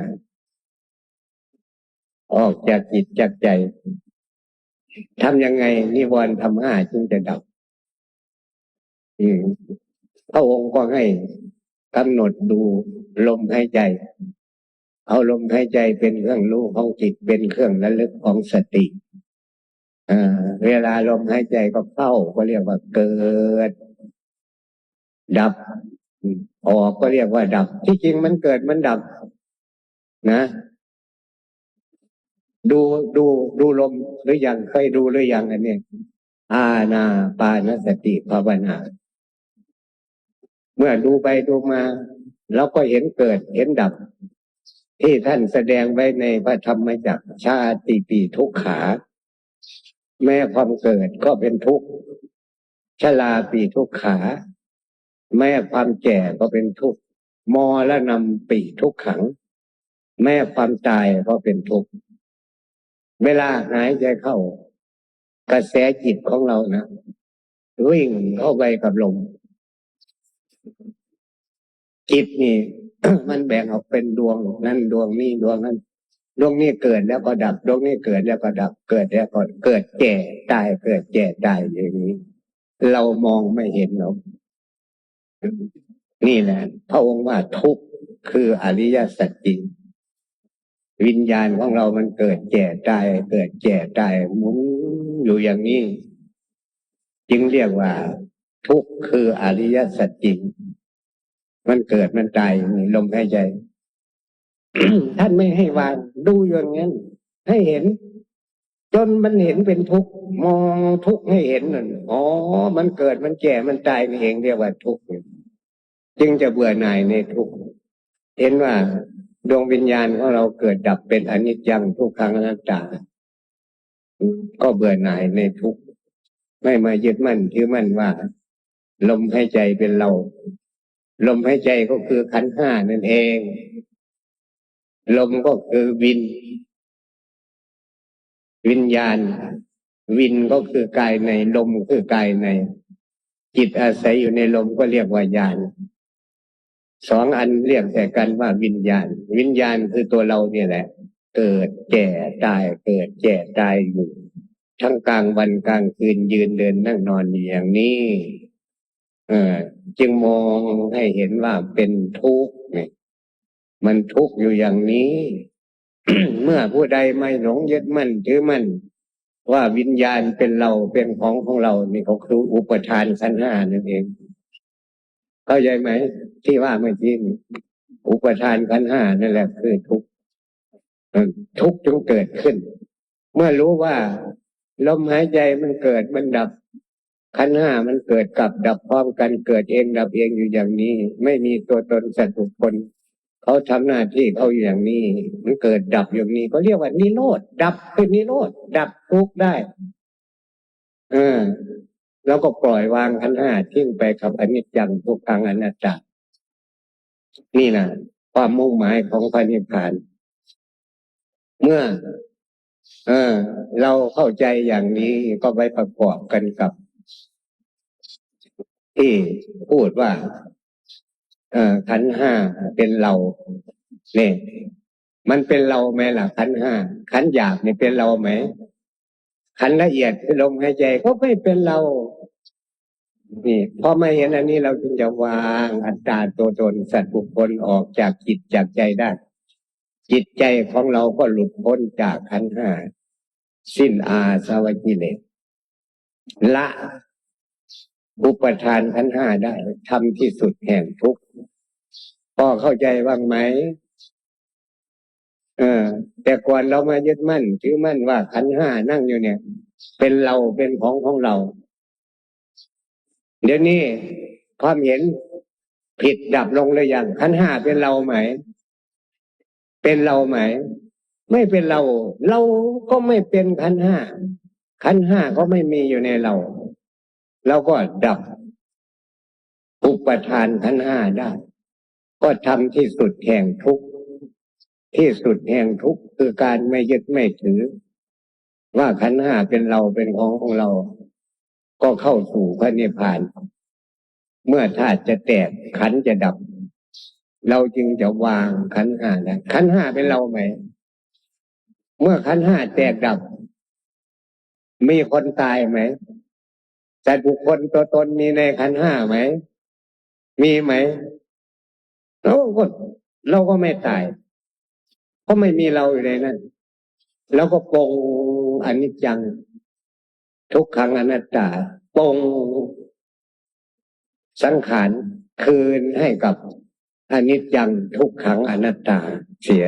ອອກຈາກຈິດຈາກໃຈ. ທຳຍັງໄງນິວອນທຳຫ້າຈຶ່ງຈະດັບ? ອືມ ພະອົງກໍໃຫ້ກຳນົດດູລົມຫາຍໃຈ. ເອົາລົມຫາຍໃຈເປັນເຄື່ອງຮູ້ຂອງຈິດ ເປັນເຄື່ອງລະລຶກຂອງສະຕິ. ເອີ ເວລາລົມຫາຍໃຈກໍເຂົ້າ ກໍລຽກວ່າເກີດ ດັບ ອອກກໍລຽກວ່າດັບ. ທີ່ຈິງມັນເກີດມັນດັບນະ. ດູ ດູ ດູລົມຫຼືຍັງ? ເຄີຍດູຫຼືຍັງອັນນີ້? ອານາປານສະຕິພາວະນາ. ເມື່ອດູໄປດູມາ ເຮົາກໍເຫັນເກີດເຫັນດັບ ທີ່ທ່ານສະແດງໄວ້ໃນພະທຳມະຈັກ ຊາຕິປີທຸກຂາ ແມ້ຄວາມເກີດກໍເປັນທຸກ ຊະລາປີທຸກຂາ ແມ້ຄວາມແກ່ກໍເປັນທຸກ ມອລະນຳປີທຸກຂັງ ແມ້ຄວາມຕາຍກໍເປັນທຸກ. ເວລາຫາຍໃຈເຂົ້າ ກະແສຈິດຂອງເຮົານະ ວິ່ງເຂົ້າໄປກັບລົມ. ຈິດນີ້ ມັນແບ່ງອອກເປັນດວງນັ້ນດວງນີ້ດວງນັ້ນ ດວງນີ້ເກີດແລ້ວກໍດັບ ດວງນີ້ເກີດແລ້ວກໍດັບ ເກີດແລ້ວກໍ ເກີດແກ່ຕາຍ ເກີດແກ່ຕາຍຢູ່ນີ້ ເຮົາມອງໄມ່ເຫັນເນາະ. ນີ້ແຫຼະ ພະອົງວ່າທຸກຄືອະລິຍະສັດຈິງ. ວິນຍານຂອງເຮົາມັນເກີດແກ່ຕາຍ ເກີດແກ່ຕາຍ ໝູນຢູ່ຢ່າງນີ້ ຈຶ່ງລຽກວ່າທຸກຄືອະລິຍະສັດຈິງ. ມັນເກີດມັນຕາຍ ລົມຫາຍໃຈ. ທ່ານໄມ່ໃຫ້ວາງ ດູຢູ່ຢ່າງນັ້ນ ໃຫ້ເຫັນ ຈົນມັນເຫັນເປັນທຸກ ມອງທຸກໃຫ້ເຫັນນັ້ນ. ອໍ ມັນເກີດ ມັນແກ່ ມັນຕາຍນີ້ເອງ ລຽກວ່າທຸກ ຈຶ່ງຈະເບື່ອໜ່າຍໃນທຸກ. ເຫັນວ່າດວງວິນຍານຂອງເຮົາເກີດດັບເປັນອະນິດຈັງ ທຸກຂັງ ອະນັດຕາ ກໍເບື່ອໜ່າຍໃນທຸກ ໄມ່ມາຍຶດໝັ້ນຖືໝັ້ນວ່າລົມຫາຍໃຈເປັນເຮົາ. ລົມຫາຍໃຈກໍຄືຂັນຫ້ານັ້ນເອງ ລົມກໍຄືວິນ ວິນຍານ ວິນກໍຄືກາຍໃນ ລົມຄືກາຍໃນ ຈິດອາໄສຢູ່ໃນລົມກໍລຽກວ່າຍານ. ສອງອັນລຽກໃສ່ກັນວ່າວິນຍານ. ວິນຍານຄືຕົວເຮົານີ້ແຫຼະ ເກີດແກ່ຕາຍ ເກີດແກ່ຕາຍຢູ່ ທັງກາງວັນກາງຄືນ ຢືນເດີນນັ່ງນອນຢູ່ຢ່າງນີ້ ເອີ ຈຶ່ງມອງໃຫ້ເຫັນວ່າເປັນທຸກນີ້ ມັນທຸກຢູ່ຢ່າງນີ້. ເມື່ອຜູ້ໃດໄມ່ຫຼົງຍຶດໝັ້ນຖືໝັ້ນວ່າວິນຍານເປັນເຮົາ ເປັນຂອງຂອງເຮົາ ນີ້ກໍຄືອຸປະທານຂັນຫ້ານັ້ນເອງ. ເຂົ້າໃຈໄໝ? ທີ່ວ່າເມື່ອກີ້ນີ້ ອຸປະທານຂັນຫ້ານັ້ນແຫຼະຄືທຸກ. ເອີ ທຸກຈຶ່ງເກີດຂຶ້ນ. ເມື່ອຮູ້ວ່າລົມຫາຍໃຈມັນເກີດມັນດັບ ຂັນຫ້າມັນເກີດກັບດັບພ້ອມກັນ ເກີດເອງດັບເອງຢູ່ຢ່າງນີ້ ໄມ່ມີຕົວຕົນສັດບຸກຄົນ ເຂົາທຳໜ້າທີ່ເຂົາຢູ່ຢ່າງນີ້ ມັນເກີດດັບຢູ່ນີ້ ກໍລຽກວ່ານິໂຣດ. ດັບຄືນິໂຣດ ດັບທຸກໄດ້. ເອີ ເຮົາກໍປ່ອຍວາງຂັນຫ້າ ຖິ້ມໄປກັບອະນິດຈັງ ທຸກຂັງ ອະນັດຕາ. ນີ້ນະ ຄວາມມຸ່ງໝາຍຂອງພະນິບພານ. ເມື່ອ ເອີ ເຮົາເຂົ້າໃຈຢ່າງນີ້ ກໍໄປປະກອບກັນກັບທີ່ພູດວ່າ ເອີ ຂັນຫ້າເປັນເຮົາ ນີ້ ມັນເປັນເຮົາໄໝລະ? ຂັນຫ້າ ຂັນຫຍາບນີ້ເປັນເຮົາໄໝ? ຂັນລະອຽດຄືລົມຫາຍໃຈກໍໄມ່ເປັນເຮົາ. ນີ້ ພໍມາເຫັນອັນນີ້ ເຮົາຈຶ່ງຈະວາງອັດຕາຕົວຕົນສັດບຸກຄົນອອກຈາກຈິດຈາກໃຈໄດ້. ຈິດໃຈຂອງເຮົາກໍຫຼຸດພົ້ນຈາກຂັນຫ້າ ສິ້ນອາສະວະກິເລດ ລະອຸປະທານຂັນຫ້າໄດ້ ທຳທີ່ສຸດແຫ່ງທຸກ. ພໍເຂົ້າໃຈບ້າງໄໝ? ເອີ ແຕ່ກ່ອນເຮົາມາຍຶດໝັ້ນຖືໝັ້ນວ່າຂັນຫ້ານັ່ງຢູ່ນີ້ ເປັນເຮົາ ເປັນຂອງຂອງເຮົາ. ດຽວນີ້ຄວາມເຫັນຜິດດັບລົງຫຼືຍັງ? ຂັນຫ້າເປັນເຮົາໄໝ? ເປັນເຮົາໄໝ? ໄມ່ເປັນເຮົາ. ເຮົາກໍໄມ່ເປັນຂັນຫ້າ ຂັນຫ້າກໍໄມ່ມີຢູ່ໃນເຮົາ. ເຮົາກໍດັບອຸປະທານຂັນຫ້າໄດ້ ກໍທຳທີ່ສຸດແຫ່ງທຸກ. ທີ່ສຸດແຫ່ງທຸກ ຄືການໄມ່ຍຶດໄມ່ຖື ວ່າຂັນຫ້າເປັນເຮົາເປັນຂອງຂອງເຮົາ ກໍເຂົ້າສູ່ພະນິບພານ. ເມື່ອທາດຈະແຕກ ຂັນຈະດັບ ເຮົາຈຶ່ງຈະວາງຂັນຫ້າໄດ້. ຂັນຫ້າເປັນເຮົາໄໝ? ເມື່ອຂັນຫ້າແຕກດັບ ມີຄົນຕາຍໄໝ? ສັດບຸກຄົນຕົວຕົນມີໃນຂັນຫ້າໄໝ? ມີໄໝ? ເຮົາກໍ ເຮົາກໍໄມ່ຕາຍ ເພາະໄມ່ມີເຮົາຢູ່ໃນນັ້ນ. ເຮົາກໍປົງອະນິດຈັງ ທຸກຂັງ ອະນັດຕາ ປົງສັງຂານຄືນໃຫ້ກັບອະນິດຈັງ ທຸກຂັງ ອະນັດຕາເສຍ.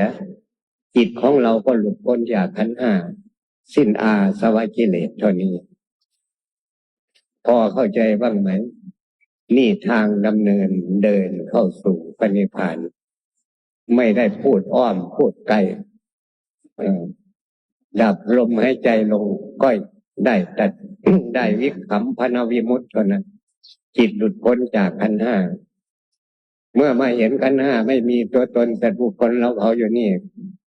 ຈິດຂອງເຮົາກໍຫຼຸດພົ້ນຈາກຂັນຫ້າ ສິ້ນອາສະວະກິເລດເທົ່ານີ້. ພໍເຂົ້າໃຈບ້າງໄໝ? ນີ້ທາງດຳເນີນເດີນເຂົ້າສູ່ພະນິບພານ. ໄມ່ໄດ້ພູດອ້ອມພູດໃກ້ ເອີ ດັບລົມຫາຍໃຈລົງ ກໍໄດ້ຕັດ ໄດ້ວິກຂຳພະນະວິມຸດເທົ່ານັ້ນ. ຈິດຫຼຸດພົ້ນຈາກຂັນຫ້າ. ເມື່ອມາເຫັນຂັນຫ້າໄມ່ມີຕົວຕົນສັດບຸກຄົນເຮົາເຂົາຢູ່ນີ້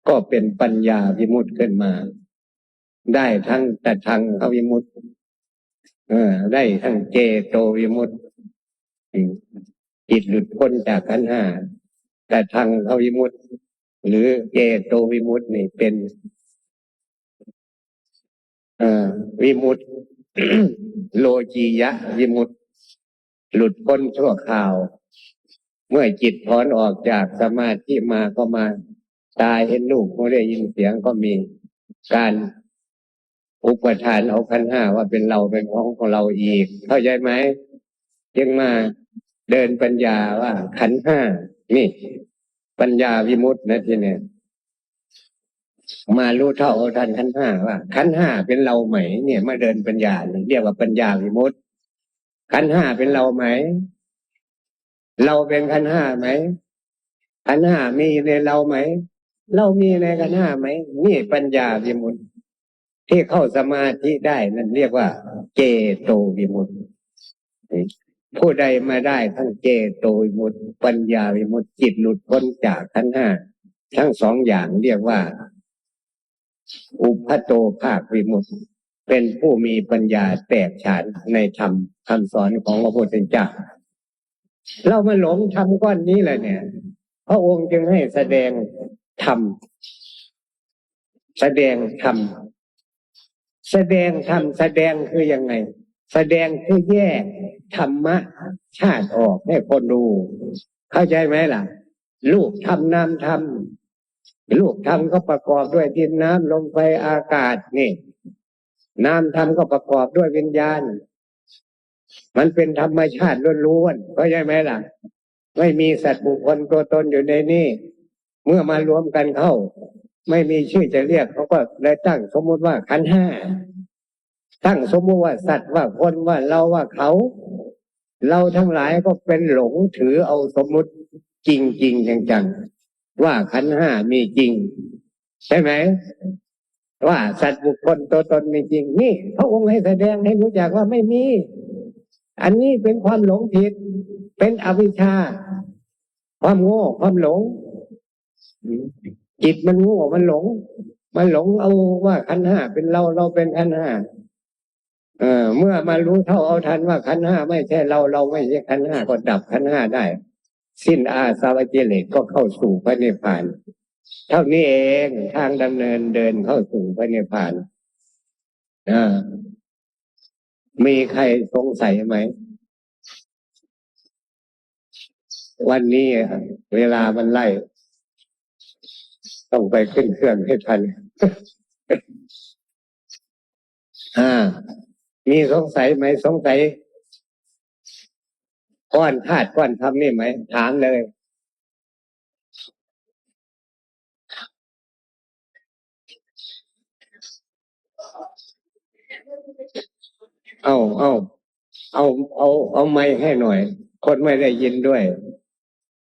ກໍເປັນປັນຍາວິມຸດຂຶ້ນມາ. ໄດ້ທັງຕະທັງຄະວິມຸດ ເອີ ໄດ້ທັງເຈໂຕວິມຸດ ອືມ ຈິດຫຼຸດພົ້ນຈາກຂັນຫ້າ. ຕະທັງຄະວິມຸດ ຫຼື ເຈໂຕວິມຸດນີ້ເປັນ ເອີ ວິມຸດ ໂລກີຍະວິມຸດ ຫຼຸດພົ້ນຊົ່ວຄາວ. ເມື່ອຈິດຖອນອອກຈາກສະມາທິມາ ກໍມາ ຕາເຫັນຮູບ ຫູໄດ້ຍິນສຽງ ກໍມີການອຸປະທານເອົາຂັນຫ້າວ່າເປັນເຮົາເປັນຂອງຂອງເຮົາອີກ. ເຂົ້າໃຈໄໝ? ຈຶ່ງມາເດີນປັນຍາວ່າຂັນຫ້າ ນີ້ ປັນຍາວິມຸດນະທີນີ້. ມາຮູ້ເທົ່າເອົາທັນຂັນຫ້າວ່າ ຂັນຫ້າເປັນເຮົາໄໝ? ນີ້ມາເດີນປັນຍານີ້ ຮຽກວ່າປັນຍາວິມຸດ. ຂັນຫ້າເປັນເຮົາໄໝ? ເຮົາເປັນຂັນຫ້າໄໝ? ຂັນຫ້າມີໃນເຮົາໄໝ? ເຮົາມີໃນຂັນຫ້າໄໝ? ນີ້ປັນຍາວິມຸດ. ທີ່ເຂົ້າສະມາທິໄດ້ນັ້ນຮຽກວ່າເຈໂຕວິມຸດ. ຜູ້ໃດມາໄດ້ທັງເຈໂຕວິມຸດ ປັນຍາວິມຸດ ຈິດຫຼຸດພົ້ນຈາກຂັນຫ້າທັງສອງຢ່າງ ຮຽກວ່າອຸປະໂຕພາກວິມຸດ ເປັນຜູ້ມີປັນຍາແຕກສານໃນທຳຄຳສອນຂອງພະພຸດທະເຈົ້າ. ເຮົາມາຫຼົງທຳກ້ອນນີ້ແຫຼະເນຍ ພະອົງຈຶ່ງໃຫ້ສະແດງທຳ ສະແດງທຳ ສະແດງທຳ ສະແດງຄືຍັງໄງ? ສະແດງຄືແຍກທຳມະຊາດອອກໃຫ້ຄົນຮູ້ ເຂົ້າໃຈໄໝລະ? ຮູບທຳ ນາມທຳ ຮູບທຳກໍປະກອບດ້ວຍດິນ ນ້ຳ ລົມ ໄຟ ອາກາດ ນີ້ ນາມທຳກໍປະກອບດ້ວຍວິນຍານ ມັນເປັນທຳມະຊາດລ້ວນໆ ເຂົ້າໃຈໄໝລະ? ໄມ່ມີສັດບຸກຄົນຕົວຕົນຢູ່ໃນນີ້ ເມື່ອມາລວມກັນເຂົ້າ ໄມ່ມີຊື່ຈະຮຽກ ເຂົາກໍໄດ້ຕັ້ງສົມມຸດວ່າຂັນຫ້າ ຕັ້ງສົມມຸດວ່າສັດ ວ່າຄົນ ວ່າເຮົາ ວ່າເຂົາ. ເຮົາທັງຫຼາຍກໍເປັນຫຼົງຖືເອົາສົມມຸດຈິງໆ ຈັງໆ ວ່າຂັນຫ້າມີຈິງ ໃຊ່ໄໝ? ວ່າສັດບຸກຄົນຕົວຕົນມີຈິງ ນີ້ພະອົງໃຫ້ສະແດງໃຫ້ຮູ້ຈັກວ່າໄມ່ມີ. ອັນນີ້ເປັນຄວາມຫຼົງຜິດ ເປັນອະວິຊຊາ ຄວາມໂງ່ ຄວາມຫຼົງ. ອືມ ຈິດມັນໂງ່ ມັນຫຼົງ ມັນຫຼົງເອົາວ່າຂັນຫ້າເປັນເຮົາ ເຮົາເປັນຂັນຫ້າ. ເອີ ເມື່ອມາຮູ້ເທົ່າເອົາທັນວ່າຂັນຫ້າໄມ່ໃຊ່ເຮົາ ເຮົາໄມ່ໃຊ່ຂັນຫ້າ ກໍດັບຂັນຫ້າໄດ້ ສິ້ນອາສະວະກິເລດ ກໍເຂົ້າສູ່ພະນິບພານ. ເທົ່ານີ້ເອງ ທາງດຳເນີນເດີນເຂົ້າສູ່ພະນິບພານ. ເອີ ມີໃຄສົງໄສໄໝ? ວັນນີ້ເວລາມັນໄລ່ ຕ້ອງໄປຂຶ້ນເຄື່ອງໃຫ້ທັນ. ອາ ມີສົງໄສໄໝ? ສົງໄສກ້ອນທາດກ້ອນທຳນີ້ໄໝ? ຖາມເລີຍ. ເອົາ ເອົາ ເອົາ ເອົາ ເອົາໄມໃຫ້ໜ້ອຍ ຄົນໄມ່ໄດ້ຍິນດ້ວຍ.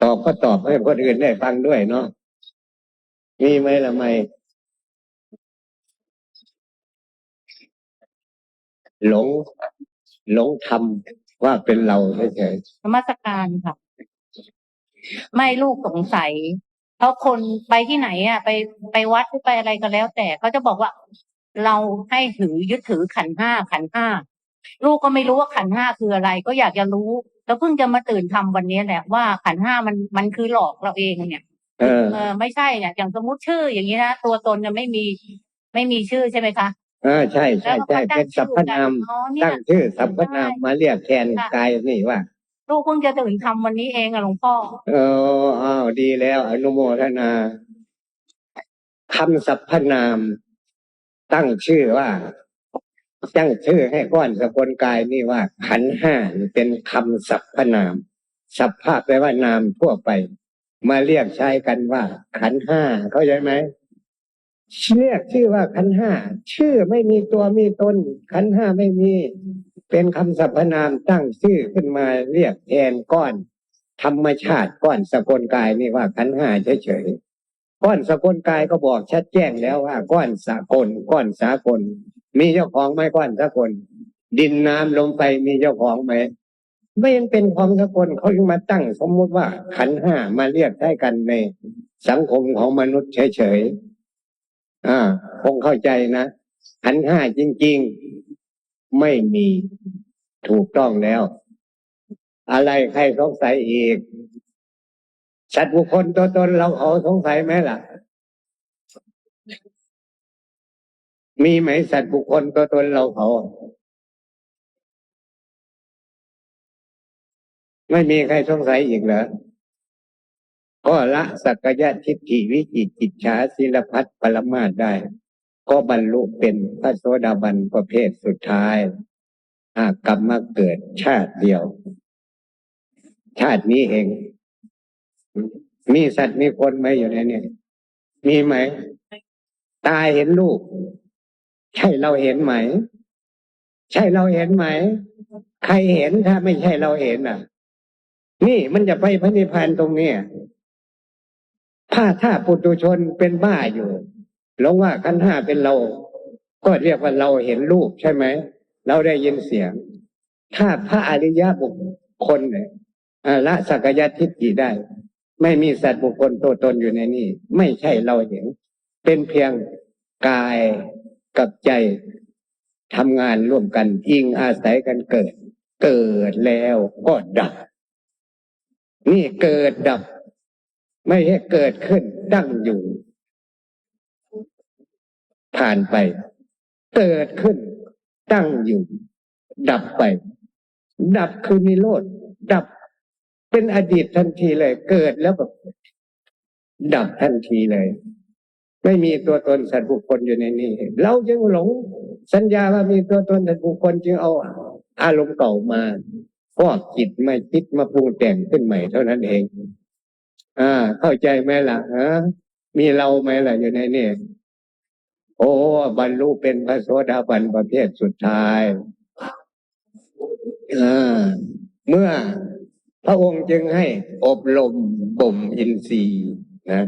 ຕອບກໍຕອບໃຫ້ຄົນອື່ນໄດ້ຟັງດ້ວຍເນາະ. ມີໄໝລະໄມ? ຫຼົງ ຫຼົງທຳວ່າເປັນເຮົາເສີຍໆ. ນະມັດສະການຄ່ະ. ໄມລູກສົງໄສ เพราะคนไปที่ไหนอะ ไป ไปวัดหรือไปอะไรก็แล้วแต่ เขาจะบอกว่า เราให้ถือ ยึดถือขันธ์ห้า ขันธ์ห้า ลูกก็ไม่รู้ว่าขันธ์ห้าคืออะไร ก็อยากจะรู้ แล้วเพิ่งจะมาตื่นทำวันนี้แหละว่าขันธ์ห้ามัน มันคือหลอกเราเองเนี่ย เออ เออ ไม่ใช่อะ อย่างสมมุติชื่ออย่างนี้นะ ตัวตนเนี่ยไม่มี ไม่มีชื่อใช่ไหมคะ เออ ใช่ ใช่ แล้วเราก็ ใช่ ตั้ง เป็นสรรพนาม ชื่อกัน อ๋อ เนี่ย ตั้งชื่อสรรพนาม ใช่ มาเรียกแทน ค่ะ กายนี่ว่า ลูกเพิ่งจะตื่นทำวันนี้เองอะหลวงพ่อ เออ อ้าว ดีแล้ว อนุโมทนา คำสรรพนาม ตั้งชื่อว่า ตั้งชื่อให้ก้อนสกลกายนี่ว่า ขันธ์ห้านี่เป็นคำสรรพนาม สัพพะแปลว่านามทั่วไป มาเรียกใช้กันว่าขันธ์ห้า เข้าใจไหม เรียกชื่อว่าขันธ์ห้า ชื่อไม่มีตัวมีตน ขันธ์ห้าไม่มี เป็นคำสรรพนามตั้งชื่อขึ้นมาเรียกแทนก้อนธรรมชาติ ก้อนสกลกายนี่ว่าขันธ์ห้าเฉยๆ ก้อนสกลกายก็บอกชัดแจ้งแล้วว่าก้อนสากล ก้อนสากล มีเจ้าของไหม ก้อนสากล ดินน้ำลมไฟมีเจ้าของไหม ไม่เห็นเป็นของสากล เขายังมาตั้งสมมุติว่าขันธ์ห้ามาเรียกใช้กันในสังคมของมนุษย์เฉยๆ อ่า คงเข้าใจนะ ขันธ์ห้าจริงๆ ไม่มี ถูกต้องแล้ว อะไรใครสงสัยอีก สัตว์บุคคลตัวตนเราเขาสงสัยไหมล่ะ มีไหมสัตว์บุคคลตัวตนเราเขา ไม่มีใครสงสัยอีกเหรอ ก็ละสักกายทิฏฐิ วิจิกิจฉา ศีลพัตตปรมาสได้ ก็บรรลุเป็นพระโสดาบันประเภทสุดท้าย หากกลับมาเกิดชาติเดียว ชาตินี้เอง มีสัตว์มีคนไหมอยู่ในนี้ มีไหม ตาเห็นรูป ใช่เราเห็นไหม ใช่เราเห็นไหม ใครเห็นถ้าไม่ใช่เราเห็นน่ะ นี่มันจะไปพระนิพพานตรงเนี้ย ถ้า ถ้าปุถุชนเป็นบ้าอยู่ หลงว่าขันธ์ห้าเป็นเรา ก็เรียกว่าเราเห็นรูปใช่ไหม เราได้ยินเสียง ถ้าพระอริยบุคคลเนี่ย อ่า ละสักกายทิฏฐิได้ ไม่มีสัตว์บุคคลตัวตนอยู่ในนี้ ไม่ใช่เราเห็น เป็นเพียงกายกับใจทำงานร่วมกัน อิงอาศัยกันเกิด เกิดแล้วก็ดับ นี่เกิดดับ ไม่ใช่เกิดขึ้นตั้งอยู่ ผ่านไป เกิดขึ้นตั้งอยู่ ดับไป ดับคือนิโรธ ดับเป็นอดีตทันทีเลย เกิดแล้วก็ดับทันทีเลย ไม่มีตัวตนสัตว์บุคคลอยู่ในนี้ เราจึงหลงสัญญาว่ามีตัวตนสัตว์บุคคล จึงเอาอารมณ์เก่ามาฟอกจิต มาคิด มาปรุงแต่งขึ้นใหม่เท่านั้นเอง อ่า เข้าใจไหมล่ะ ฮะ มีเราไหมล่ะอยู่ในนี้ โอ้ บรรลุเป็นพระโสดาบันประเภทสุดท้าย อ่า เมื่อพระองค์จึงให้อบรมบ่มอินทรีย์นะ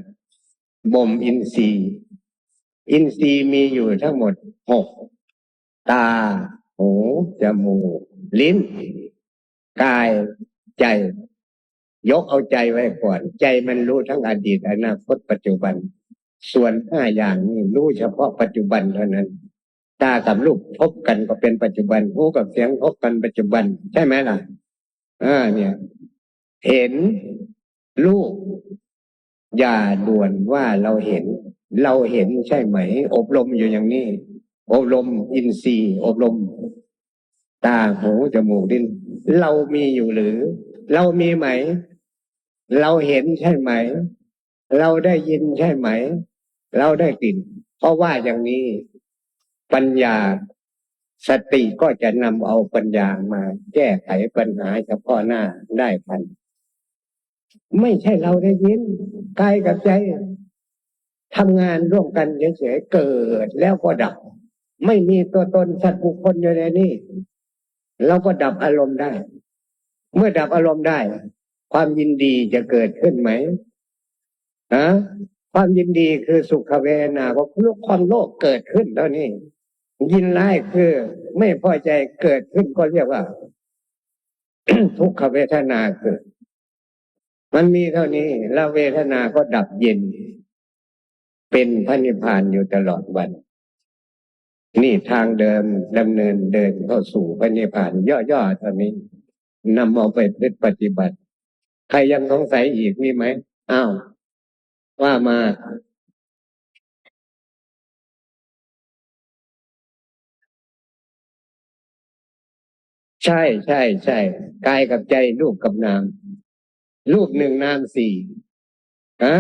บ่มอินทรีย์ อินทรีย์มีอยู่ทั้งหมดหก ตา หู จมูก ลิ้น กาย ใจ ยกเอาใจไว้ก่อน ใจมันรู้ทั้งอดีต อนาคต ปัจจุบัน ส่วนห้าอย่างนี้รู้เฉพาะปัจจุบันเท่านั้น ตากับรูปพบกันก็เป็นปัจจุบัน หูกับเสียงพบกันปัจจุบัน ใช่ไหมล่ะ อ่า เนี่ย เห็นรูป อย่าด่วนว่าเราเห็น เราเห็นใช่ไหม อบรมอยู่อย่างนี้ อบรมอินทรีย์ อบรมตา หู จมูก ลิ้น เรามีอยู่หรือ เรามีไหม เราเห็นใช่ไหม เราได้ยินใช่ไหม เราได้กลิ่น เพราะว่าอย่างนี้ ปัญญา สติก็จะนำเอาปัญญามาแก้ไขปัญหาเฉพาะหน้าได้ทัน ไม่ใช่เราได้ยิน กายกับใจทำงานร่วมกันเฉยๆ เกิดแล้วก็ดับ ไม่มีตัวตนสัตว์บุคคลอยู่ในนี้ เราก็ดับอารมณ์ได้ เมื่อดับอารมณ์ได้ ความยินดีจะเกิดขึ้นไหม ฮะ ความยินดีคือสุขเวทนา ก็คือความโลภเกิดขึ้นเท่านี้ ยินร้ายคือไม่พอใจเกิดขึ้น ก็เรียกว่า ทุกขเวทนาเกิด มันมีเท่านี้ แล้วเวทนาก็ดับเย็น เป็นพระนิพพานอยู่ตลอดวัน นี่ทางเดินดำเนินเดินเข้าสู่พระนิพพาน ย่อๆ เท่านี้ นำเอาไปประพฤติปฏิบัติ ใครยังสงสัยอีกมีไหม? อ้าว ว่ามา ใช่ ใช่ ใช่ กายกับใจ รูปกับนาม รูปหนึ่ง นามสี่ ฮะ?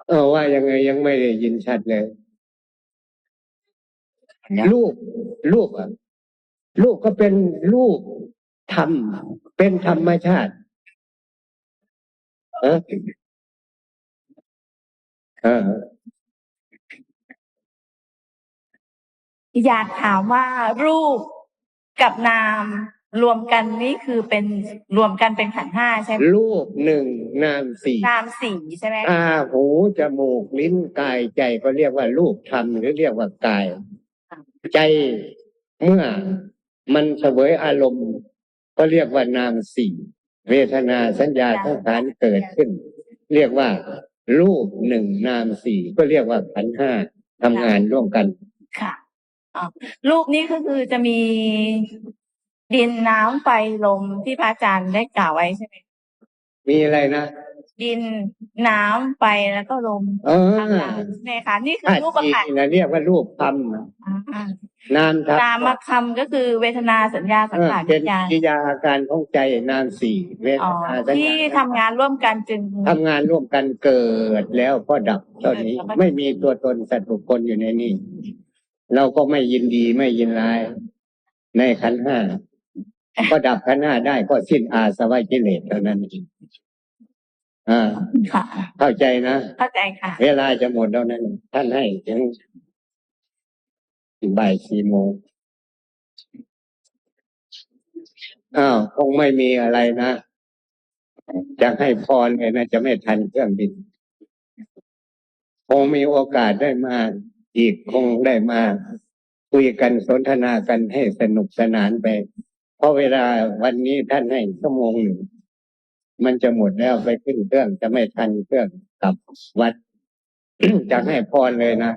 เออ ว่ายังไง ยังไม่ได้ยินชัดเลย รูป รูปอะ รูปก็เป็นรูปธรรม เป็นธรรมชาติ เออ เออ อยากถามว่ารูปกับนามรวมกันนี่คือเป็น รวมกันเป็นขันธ์ห้าใช่ไหม? รูปหนึ่ง นามสี่ นามสี่ใช่ไหม? ตา หู จมูก ลิ้น กาย ใจ ก็เรียกว่ารูปธรรม หรือเรียกว่ากาย ใจเมื่อมันเสวยอารมณ์ ก็เรียกว่านามสี่ เวทนา สัญญา สังขารเกิดขึ้น เรียกว่ารูปหนึ่ง นามสี่ ก็เรียกว่าขันธ์ห้า ทำงานร่วมกัน ค่ะ อ๋อ รูปนี้ก็คือจะมีดิน น้ำ ไฟ ลม ที่พระอาจารย์ได้กล่าวไว้ใช่ไหม? มีอะไรนะ? ดิน น้ำ ไฟ แล้วก็ลม เออ ข้างหลังใช่ไหมคะ? นี่คือรูปขันธ์ ธาตุสี่นะ เรียกว่ารูปธรรมอะ อ่า นามธรรม นามธรรมก็คือเวทนา สัญญา สังขาร เออ เป็น วิญญาณ กิริยาอาการของใจ นามสี่ เวทนา อ๋อ สัญญา ที่ทำงานร่วมกันจึง ทำงานร่วมกัน เกิดแล้วก็ดับเท่านี้ เกิดแล้วก็ดับ ไม่มีตัวตนสัตว์บุคคลอยู่ในนี้ เราก็ไม่ยินดีไม่ยินร้าย ในขันธ์ห้า ก็ดับขันธ์ห้าได้ก็สิ้นอาสวะกิเลสเท่านั้นเอง อ่า ค่ะ เข้าใจนะ เข้าใจค่ะ เวลาจะหมดแล้วนั้น ท่านให้ถึงบ่ายสี่โมง อ้าว คงไม่มีอะไรนะ จะให้พรเลยนะ จะไม่ทันเครื่องบิน คงมีโอกาสได้มาอีก คงได้มาคุยกันสนทนากันให้สนุกสนานไป เพราะเวลาวันนี้ท่านให้ชั่วโมงหนึ่ง มันจะหมดแล้ว ไปขึ้นเครื่องจะไม่ทันเครื่องกลับวัด จะให้พรเลยนะ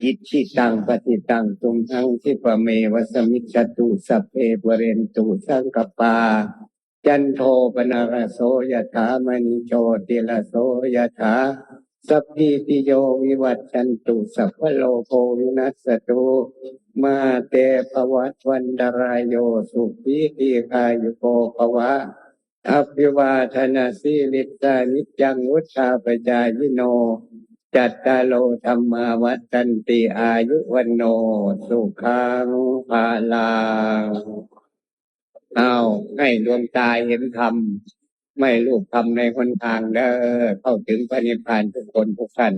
อิจฉิตังปัตถิตังตุมหัง คิปะเมวะสะมิจฉตุ สัพเพปุเรนตุสังกปปา จันโทปนรสโสยะถา มะณิโชติรสโสยะถา สัพพีติโยวิวัชชันตุ สัพพะโรโควินัสสะตุ มาเตภวัตวันตรายโย สุขีทีฆายุโกภวะ อภิวาทนาสีลิสสานิจจัง วุฑฒาปจายิโน จัตตาโร ธัมมา วัฑฒันติ อายุ วัณโณ สุขัง พะลัง อ้าว ให้ดวงตาเห็นธรรม ไม่ลูบคลำในหนทางเด้อ เข้าถึงพระนิพพานทุกคนทุกท่าน